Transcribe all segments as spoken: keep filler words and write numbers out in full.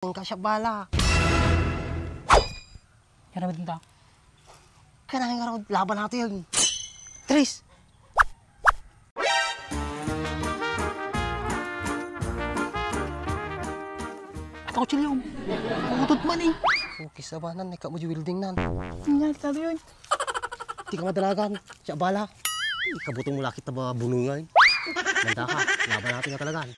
Ang kasya bala. Yan naman ta. Kailangan nga raw laban natin yun. Tris! At ako, Chilium. Putod man eh. Okay, sabanan, ikaw mo di welding nan. Yan, sabi yun. Di ka madalagan. Siya bala. Ikabutong mo lakit na ba bunungan? Manda ka. Laban natin nga talagan.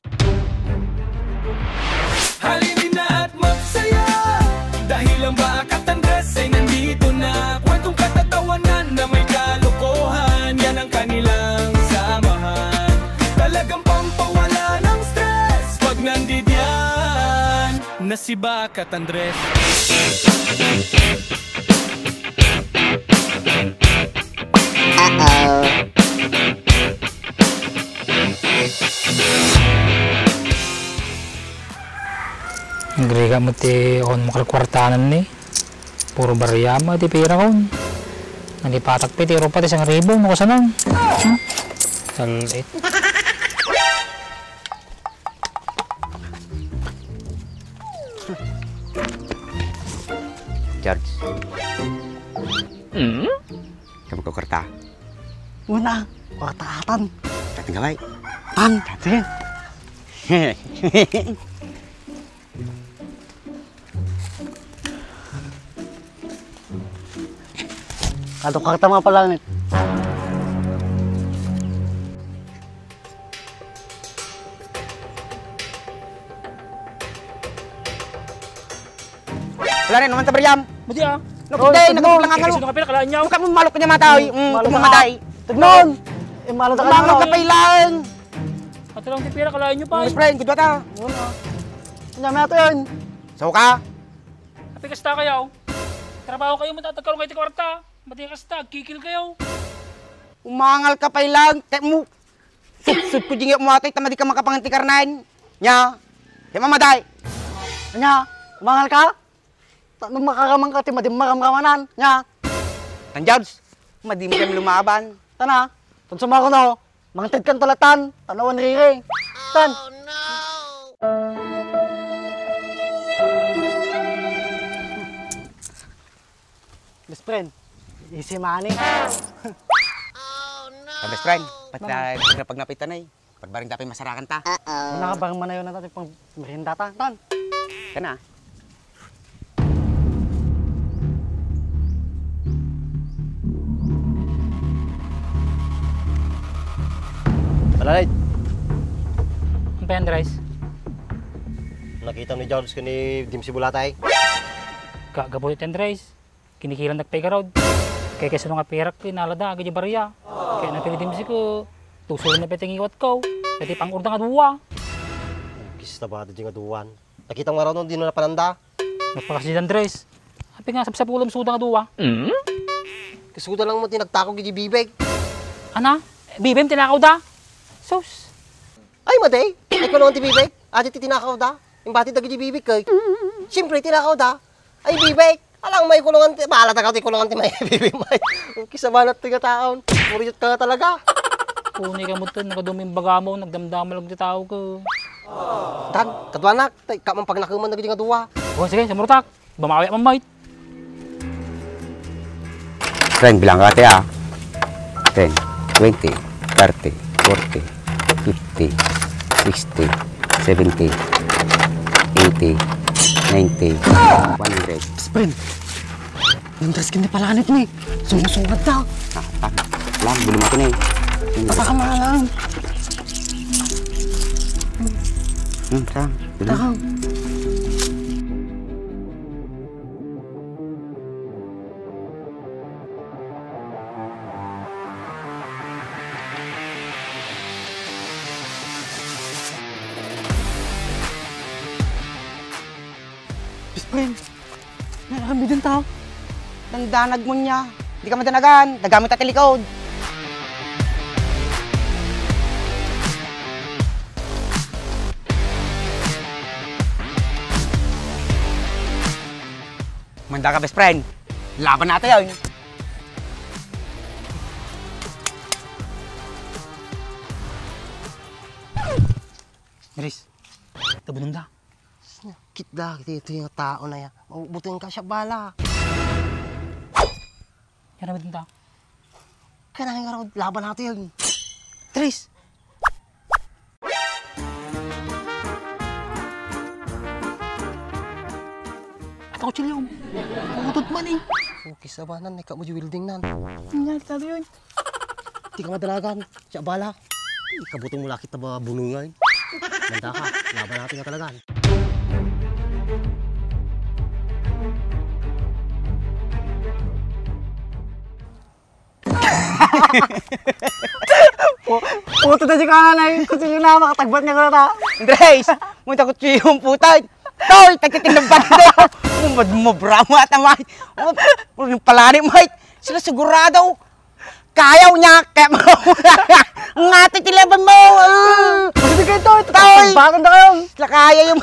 Halili na at magsaya dahil ang Bakat Andres ay nandito na. Kwentong katatawanan na may kalokohan, yan ang kanilang samahan. Talagang pampawala ng stress pag nandidiyan na si Bakat Andres. Uh-oh. Agriga mo ti on mo kalkuartanan ni. Puro barya mo ti pira kon. Nalipatak pa ti rupa ti sangribo no kasanon. Hmm? Salit. George. Hmm? Kamu ko kwarta? Una, kwarta atan. Dating gawai. Tan, dating. Kado kwarta mga palangit. Wala na naman ta, Briam. Madi, ah. Nakita, nagpaplangan ka, no? Kasi nung kapila, kala niya. Huwag ka mong malok niya, matay. Mm, malok ka. Mamatay. Tignan. Umangal ka pa ilang. At lang ti pira, kala niyo pa. Mas friend, gudwa ta. Yun, ah. Kanya may ato yun. Sao ka? Api kasta kayo. Trabaho kayo, matatagkaroon kayo ti kwarta. Madi kasta, kikil kayo. Umangal ka pa ilang. Tek mo. Suksud ko di nga umatay, ta madi ka makapangan ti karnen. Nya, di mamaday. Nya, umangal ka? Ta no makaraman ka ti madi maramramanan. Nya. Tan George, madi mo kami lumaban. Tana, tan sumaro no, mangted kan talatan, tanawan riri. Tan. Best friend, easy money. Ka best friend, pati na pagnapitan ay. Pagbaring dapay masarakan ta. Una ka barang manayon na tayo pang merienda ta. Tan. Kana. Malalay. Ang pa, Andres? Nakita ni Jones kani Dimsi Bulatay. Kagabulit, Andres. Kinikilandak pay garud. Kaya kaysa nga pirak, inalada, agay di barya. Kaya napili Dimsi ko, tusurin na pay ti ngiwat ko. Pati pang-order nga dua. Kista ba, di nga duwan? Nakita mo nga raw, no, di na napananda. Napakasdi, Andres. Api nga, sapsapulem suda nga dua. Kasuda lang mo, tinagtakog iti bibig. Ana? Bibem, tinakaw da? Sus. Ay, madi. Ay, kulungan ti bibig. Adi ti tinakaw da. Imbati dagiti bibig kay. Siyempre, tinakaw da. Ay, bibig. Alang may kulungan ti, bahala ta ka ti kulungan ti may bibig may. Kisa banat ti nga taon. Muriyot ka nga talaga. Kuni ka mo to, nakaduming bagamo, nagdamdama lang ti tao ko. Tan, kaduanak, tay, ka man pagnakeman dagiti nga dua. O, sige, sumurutak. Bamawi man, mait. Friend, bilang ka, te, ah. Ten, twenty, thirty, forty, fifty, sixty, seventy, eighty, ninety, one hundred. Psst, friend. Nandres kini palanit ni. Sungad-sungad ta. Ah, tama. Lang, belum ako na eh. Basta ka malang. Hmm, sang. Belum. Takang. Best friend, may aramiden ta. Dandanag mo niya. Di ka madanagan. Dagamit ta ti likod. Manda ka, best friend. Laban natin yun. Dres, tabunong da. Kitda, iti, iti nga tao na ya. Mabuting ka siya, bala. Kaya naman ta. Kaya na nga raw, laban natin yun. Tres. At ako, Chilio. Putod man eh. Okay, sabanan, may kamu welding nan. Nga, sabi yun. Di ka madalagan, siya bala. Ikabuto mo lakit na ba bunungan? Manda ka, laban natin nga talagan. Pu-, puto na si Kanan ay kutsilyo na, makatagbat niya ko na ta. Andres, munta kutsilyo yung putay. Toy, tagtitindaban ko. Umad mo, brama, tamay. Oh, palani, mate. Sila sigurado. Kayaw niya, kaya mo. Ngati ti laban mo. Ah. Sige kayo to, ito, Toy. Tagbatan na kayo. Sila kaya yung,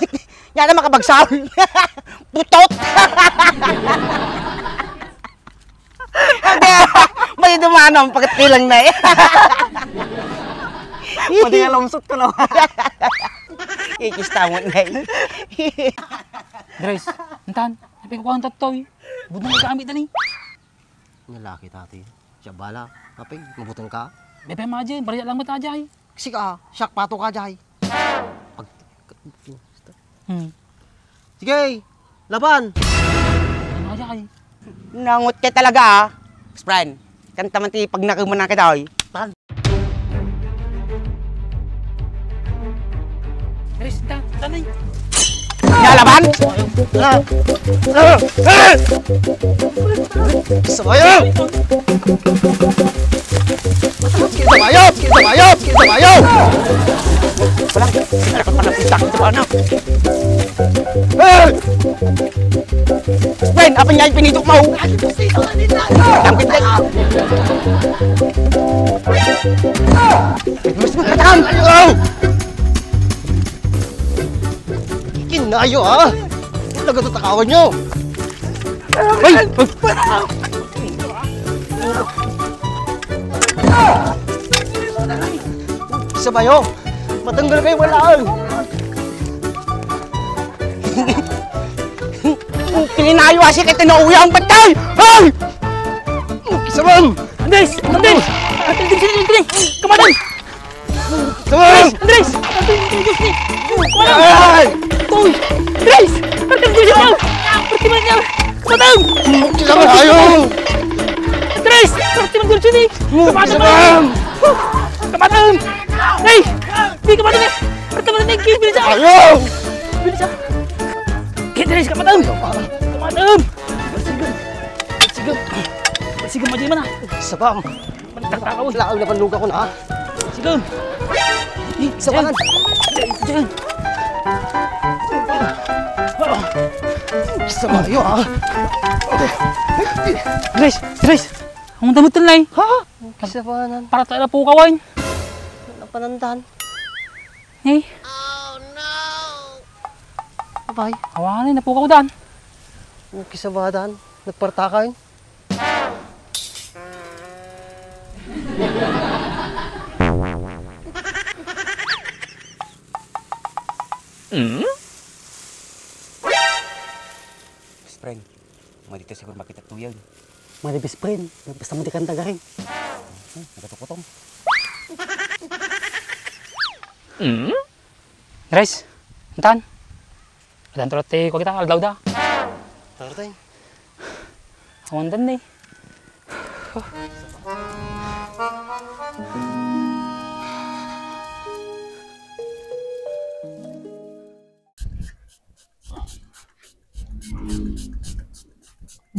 yan na makabagsaw. Putot. Hindi, may dumanong, pakit lang na eh. Pwede nga lumsot ko na. Ikista mo na eh. Andres, antan, sabi ko kang tattoy. Budang gamit na ni. Lalaki tati. Siya bala. Apay, mabutang ka? Bebe, imagine, bariya lang mata, Jay. Sika, siyak pato ka, Jay. Pag... Hmm. Sige, laban! Ano, Jay? Nangot ka talaga, ah. Best friend, kanta man ti pag nakamanan ka daw, eh. Tan. Aris, ta-, tanay. Nalaban? Ah! Ah! Ah! Sabayo! Sabayo! Sabayo! Sabayo! Wala. Dapat pala pitak ito, ano? Eh! Wen, apa nga ipinidok mo? Dangkit na. Mas mo katakan! Kinayo, ha? Talaga tatakawan nyo! Ay! Sabayo! Matanggal kayo, malaang! Pininayo asi kay tinauyang patay! Ay! Sabang! Andres! Andres! Andres! Andres! Andres! Kamadan! Sabang! Andres! Andres! Andres! Andres! Kamadan! Ay! Uy! Andres! Andres! Andres! Andres! Kamadan! Sabang! Ayo! Andres! Andres! Andres! Kamadan! Sabang! Kamadan! Ay! Di kamadan eh! Kamadan eh! Bilis ah! Ayo! Bilis ah! Andres! Kamadan! Kamadan! Sige. Sige, madya man, ah. Sabang. Magtagtakaw, eh. Laang na panluga ko na, ha? Sige. Eh, sabangan. Diyan. Diyan. Sabayo, ha? Andres, Andres. Ang damot lang, eh. Ha? Sabangan. Para tayo na po kawan. Napanandan. Eh? Abay. Awan, eh. Napukaw dan. Okay, sabadan. Nagpartakan. Hmm? Best friend, madita siguro makita tuyag. Madi best friend, basta mo di kanta garing. Hmm, nagatukutong. Hmm? Guys, antan? Adan to ti kua kita, aldaw da. Tartay. Awan dan ni.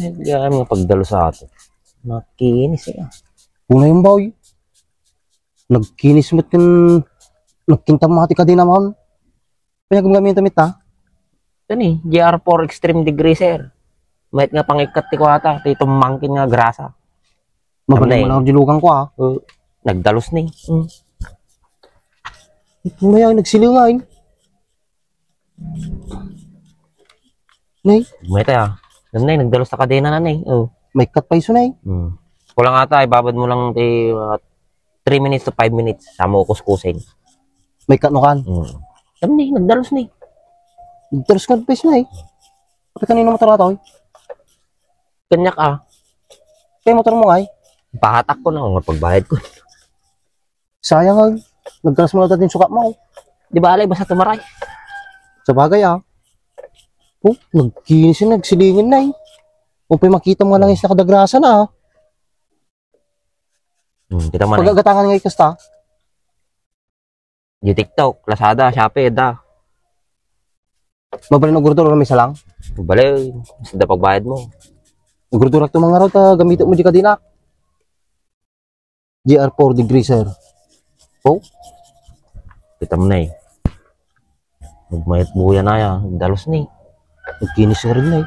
Diyan nga pagdalo sa ato. Makinis eh. Una yung boy. Nagkinis met ken nagkinta mo ti kadena, ma'am. Pinagamgamit ta met, ha? Kani, G R four Extreme Degreaser. Mayat nga pangikkat ti kuata, ti tumangkin nga grasa. Mabalin. Ano na eh? Mo lang dilugan ko, ha? Uh, nagdalus ni. Mm. Mayat nga nagsilingan. Nay? Mayat, ah. Ano na eh, nagdalus ta kadena na, nay. Oh. May cut pa iso, nay. Hmm. Kulang ata, ibabad mo lang ti, uh, three minutes to five minutes, sa mo kuskusin. May cut no kan? Hmm. Ano ni, nagdalus ni. Nagtaros ka pes na eh. Pati kanino motor ata, oy? Kanyak, ah. Kay motor mo, ay? Pahatak ko na, nga pagbayad ko. Sayang, ay. Nagkalas mo na din sukat mo. Di ba, alay, basta tumaray. Sa bagay, ah. Oh, nagkinis na, nagsilingan na, eh. Kung pa'y makita mo nga lang is nakadagrasa na, ah. Hmm, kita mo na. Pagagatangan nga ikasta. Di TikTok, Lazada, Shopee, da. Mabalin agurdura may salang? Bale, basta da pagbayad mo. Agurdura to mga raw, ta gamit mo di kadina. G R four degree, sir. Oh? Kita mo na eh. Nagmayat buya na ya, dalos ni. Nagkinis ka rin na eh.